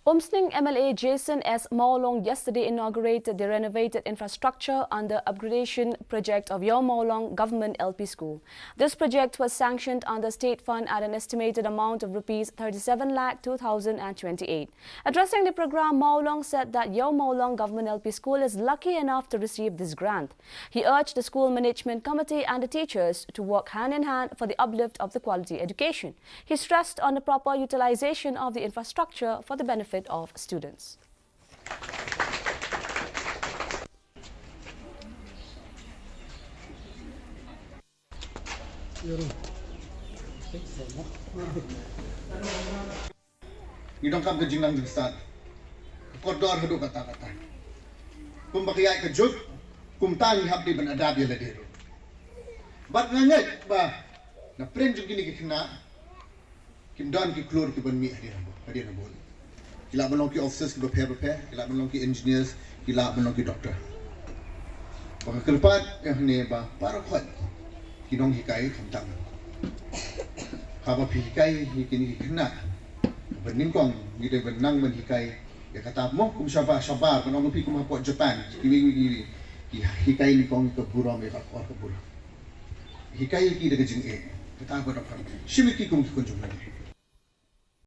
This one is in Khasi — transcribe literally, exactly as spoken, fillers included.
Umsning M L A Jason S Mawlong yesterday inaugurated the renovated infrastructure under upgradation project of Iewmawlong Government L P School. This project was sanctioned under state fund at an estimated amount of rupees thirty-seven lakh two thousand and twenty-eight. Addressing the program, Mawlong said that Iewmawlong Government L P School is lucky enough to receive this grant. He urged the school management committee and the teachers to work hand in hand for the uplift of the quality education. He stressed on the proper utilization of the infrastructure for the benefit of students. Ngi donkam ka jingnang jingstad, ka kordor haduh katta katta. Kumba ka ïaid ka juk, kumta ngi hap dei ban adapt ïa lade ruh. Bad nga ngeit ba na pdeng jong kine ki khynnah kim don ki klur kiban mih hadien nabo, hadien nabo. Ki lah ban long ki officers kiba pher bapher, ki lah ban long ki engineers, ki lah ban long ki doctor. Ba ka kyrpad ïa hangne ba baroh khoit ki nonghikai khamtam. Haba phi hikai ïa kine ki khynnah, ba nyngkong ngi dei ban nang ban hikai ïa kata mo, kum shabar shabar, ban ong phi kum hapoh Japan, kiwei kiwei kiwei, ki hikai nyngkong ïa ka burom, ïa ka kor ka burom. Hikai ïa ki da ka jingeh, kata ba donkam. Shim ïa ki kum ki khun jong ngi.